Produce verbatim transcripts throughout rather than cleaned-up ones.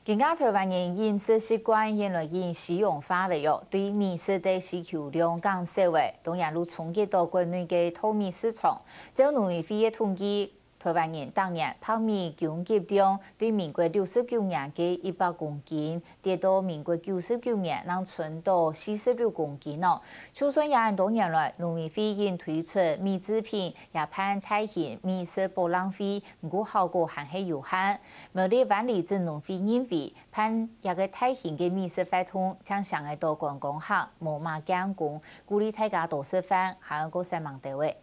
今下臺灣人飲食習慣越來越西洋化了喲，對米食个需求量減少了，當然就衝擊到國內个稻米市場。照農委會个統計，臺灣人逐年白米供給量對民國六十九年个一百公斤，跌到民國九十九年正伸到四十六公斤哦。就算這恁多年來，農委會已經推出米製品，也辦大型米食博覽會，毋過效果還係有限。苗栗灣裡鎮農會認為，辦這个大型个米食活動，正成个到觀光客無麼見功，鼓勵大家多食飯，還愛過煞猛兜仔。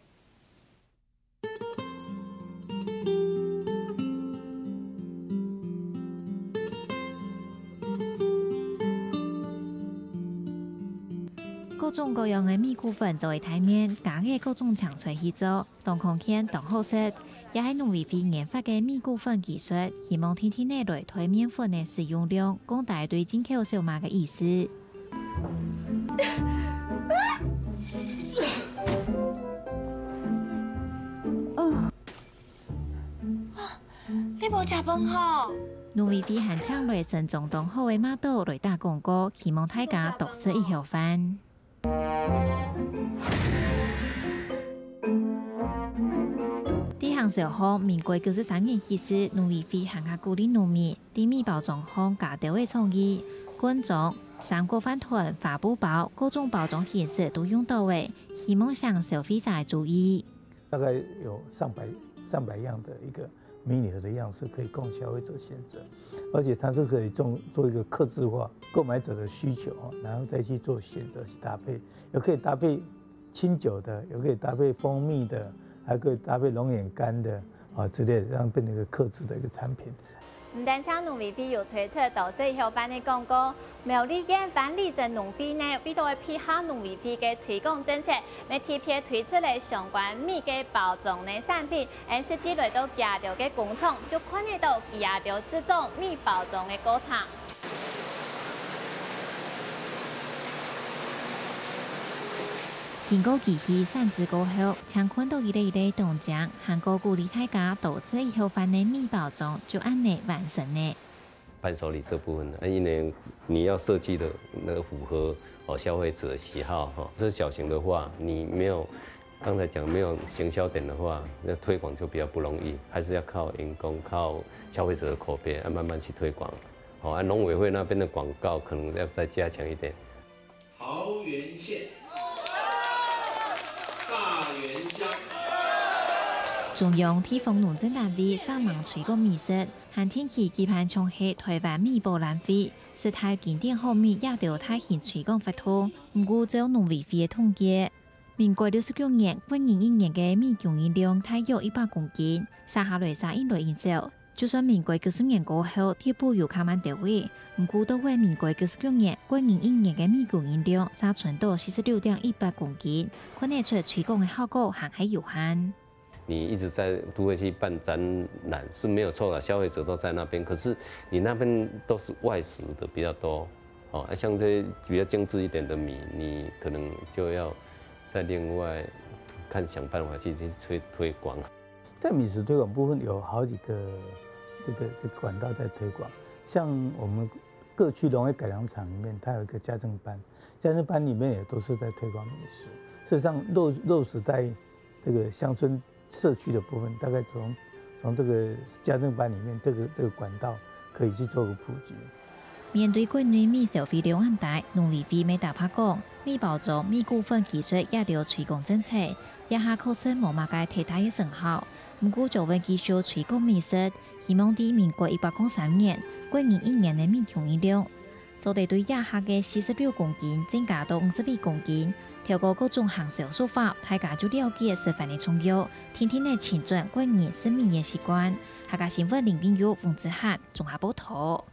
各種各樣个米穀粉做一大面，加个各種青菜去做，當康健、當好食。也係農委會研發个米穀粉技術，希望定定仔來代麵粉个使用量，降低對進口小麥个依賴。 你無食飯吼？農委會還請來身材當好个媽祖來打廣告，希望大家多食一口飯。在行銷方，民國九十三年起始，農委會還較鼓勵農民在米包裝項加兜仔創意，罐裝、三角飯糰、花布包，各種包裝形式都用到了，希望省消費者个注意。 大概有上百、上百样的一个米盒的样式可以供消费者选择，而且它是可以做、做一个客制化，购买者的需求哦，然后再去做选择去搭配，也可以搭配清酒的，也可以搭配蜂蜜的，还可以搭配龙眼干的啊之类的，让变成一个客制的一个产品。 毋單淨農委會有推出多食一口飯个廣告，苗栗縣灣裡鎮農會呢，為著愛配合農委會个推廣政策，乜特別推出了相關米个包裝个產品，𫣆實際來到佢兜个工廠，就看得到佢兜製作米包裝个過程。 經過機器散製過後，正看到一粒一粒當靚，還過鼓勵大家多食一口飯个米包裝就恁呢完成了。伴手禮這部分呢，因為你要設計的那個符合，哦，消費者的喜好，哈。這小型的話，你沒有，剛才講沒有行銷點的話，那推廣就比較不容易，還是要靠員工、靠消費者的口碑，啊，慢慢去推廣。哦，啊，農委會那邊的廣告可能要再加強一點。 桃園縣、大園鄉。中央、地方農政單位煞猛推廣米食，還定期舉辦像係臺灣米博覽會、十大經典好米這兜大型推廣活動。毋過照農委會个統計，民國六十九年，國人一年个米供應量大約一百公斤，續下來續緊來緊少。 就算民國九十年過後，逐步有較慢兜仔，毋過到尾民國九十九年，國人一年个米供應量嗄伸到四十六點一八公斤，看得出推廣个效果還係有限。你一直在都會區辦展覽是沒有錯啦，消費者都在那邊，可是你那邊都是外食的比較多，哦，啊，像這些比較精緻一點的米，你可能就要再另外看想辦法去，去推，推廣。 在米食推廣部分有好幾個這個，這個管道在推廣，像我們各區農業改良場裡面，它有一個家政班，家政班裡面也都是在推廣米食。事實上，落，落實在這個鄉村社區的部分，大概從，從這個家政班裡面，這個，這個管道可以去做個普及。 面對國內米消費量恁大，農委會乜坦白講，米包裝、米穀粉技術這兜推廣政策，這下確實無麼个忒大个成效。毋過，將會繼續推廣米食，希望在民國一百空三年，國人一年个米供應量，做得對這下个四十六公斤增加到五十一公斤。透過各種行銷手法，大家就了解食飯个重要，定定仔尋轉國人食米个習慣。客家新聞林冰玉、翁子涵綜合報導。